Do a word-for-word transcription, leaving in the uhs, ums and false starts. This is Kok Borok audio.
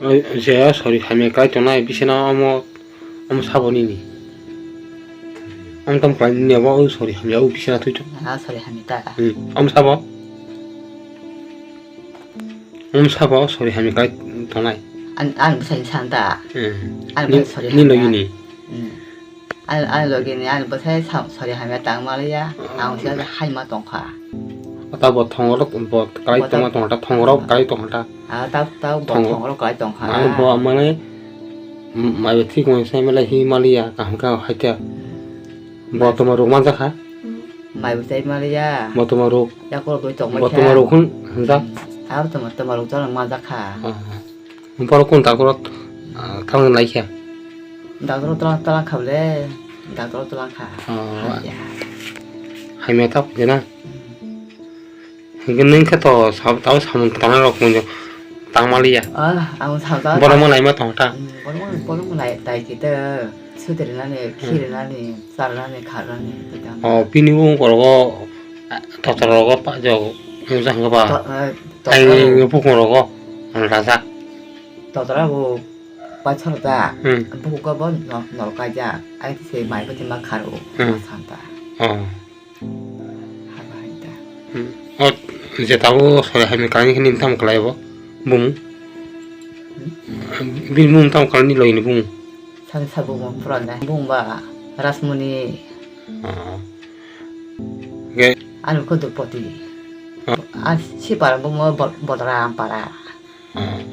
Oi, je sori hamya kai tongnai bisina omo, omo sabo nini. Omo tam kai nini abo, oi sori hamya o bisina tui tongo. Ah, sori hamya ta. Hmm, omo sabo. Omo sabo sori hamya kai tongnai. An, an bwsai san ta. Hmm. An ni, bwsai sori ni hamya. Logi ni. Hmm. Ani, ani logi ni ani bwsai sa-, sori hamya tang maliya, ang se hai ma tongkha. Ata bo thongorok bo kwlai tongma tongkha, thongorok kwlai tongkha. Ah, ta, ta bo thongorok kwlai tongkha. Ani bo mane, m-, mai bo thik mani sai maliya hi maliya, kaham kha hai kha. Bo tongma rok manjakha. Mai bo sai maliya. Bo tongma rok. Yakorok doi tongma kha. Bo tongma rok hun, hunjak. Ah, tongma, tongma rok jana manjakha. Ah. Borok kun doctor o, ah, thang lai kha? Doctor o twlang, twlang kha bole, doctor o twlang kha. Oh. Hamya. Hamya ta phaikhe na? Hmm. Hinkhe nwng khe to sab-, tabo samung tangna rok tang maliya. Ah, ang sab-, sab-, borok mo laima tong ta? Hmm, borok mo, borok mo lai tai khe to, sudri nani, hmm, khiri nani, chara nani, khara nani, tei tang. Oh, bini bumung korogo, ah, doctor rogo pa jok, nwng jang ba. To-, eh, ai, doctor. Bukung rogo, ang rajak. Totora bo paithor da. Hmm. Bukugo bo no-, nol kaijak. Ai se mai bo tima kharo. Hmm. Ma santa. Oh. Haba hai da. Hmm. O je tabo sori hamya kani khe nini tamo kwlai bo? Bumung? Hmm? Bini bumung tamo kwlai ni logi ni bumung? Sani sa bumung puran da. Bumung ba Rasmoni. Oh. Ge. Anu Kodupoti. Oh. A sipara bumung bo-, Bodram para. Hmm.